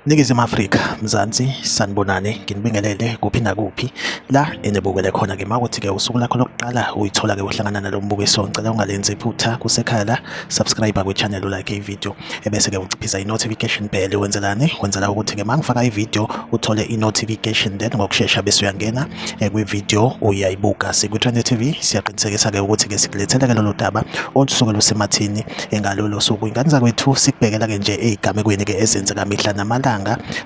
Ningizimu Afrika, Mzansi, sanibonani, nginibingelele kuphi nakuphi la enibukele khona-ke. Makuthi-ke usuku lakho lokuqala uyithola-ke uhlangana nalo mbukiso, ngicela ungalenzi iphutha kusekhaya la, subscribe kwi-channel, ulike i-video, ebese-ke uciphisa i-notification bell. Wenzelani? Wenzela ukuthi-ke mangifaka i-video uthole i-notification, then ngokushesha bese uyangena kwi-video uyayibuka. Sikwi-Trend TV siyaqinisekisa-ke ukuthi-ke sikulethela-ke lolu daba olusuke lusemathini ngalolo suku. Ingane zakwethu, sikubhekela-ke nje ey'gamekweni-ke ezenzeka mihla namalanga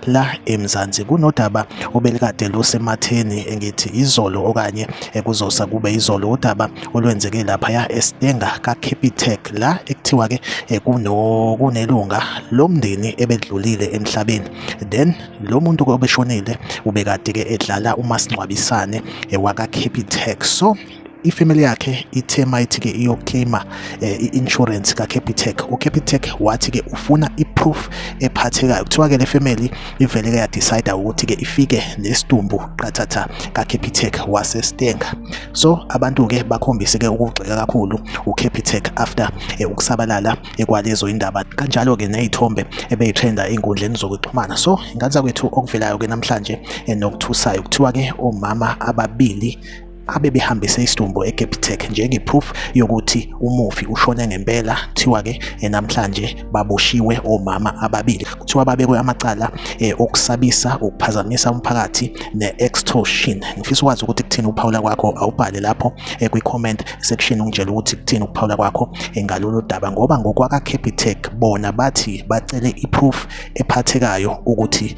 la eMzansi. Kunodaba obelikade lusematheni engithi izolo okanye kuzosa kube izolo, udaba olwenzeke laphaya eStenga kaCapitec, la ekuthiwa-ke kunelunga lomndeni ebedlulile emhlabeni. Then lo muntu obeshonile ubekade-ke edlala umasingcwabisane waka-Capitec. So ifamily yakhe ithe mayithi-ke iyoclaima i-insurance ka-Capitec, uCapitec wathi-ke ufuna i-proof ephathekayo. Kuthiwa-ke le family ivele-ke yadecide ukuthi-ke ifike nesidumbu qathatha ka-Capitec waseStenga. So abantu-ke bakhombise-ke ukugxeka kakhulu uCapitec after ukusabalala kwalezo indaba, kanjalo-ke ney'thombe ebey'trenda ey'nkundleni zokuxhumana. So ingane zakwethu, okuvelayo-ke namhlanje nokuthusayo, kuthiwa-ke omama ababili abebehambise isidumbu eCapitec njenge-proof yokuthi umufi ushone ngempela, kuthiwa-ke namhlanje baboshiwe omama ababili. Kuthiwa babekwe amacala okusabisa, ukuphazamisa umphakathi ne-extortion. Ngifisa ukwazi ukuthi kuthini ukuphawula kwakho, awubhale lapho kwi-comment section ungitshele ukuthi kuthini ukuphawula kwakho ngalolu daba, ngoba ngokwaka-Capitec bona bathi bacele i-proof ephathekayo ukuthi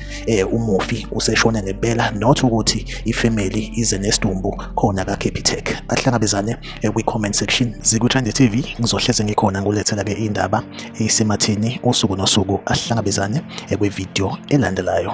umufi useshone ngempela, not ukuthi ifamily ize nesidumbu khona ka-Capitec. Ahlangabezane kwi-comment section. Zikwi-Trend TV, ngizohleze ngikhona ngulethela-ke indaba eyisematheni usuku nosuku. Ahlangabezane kwividiyo elandelayo.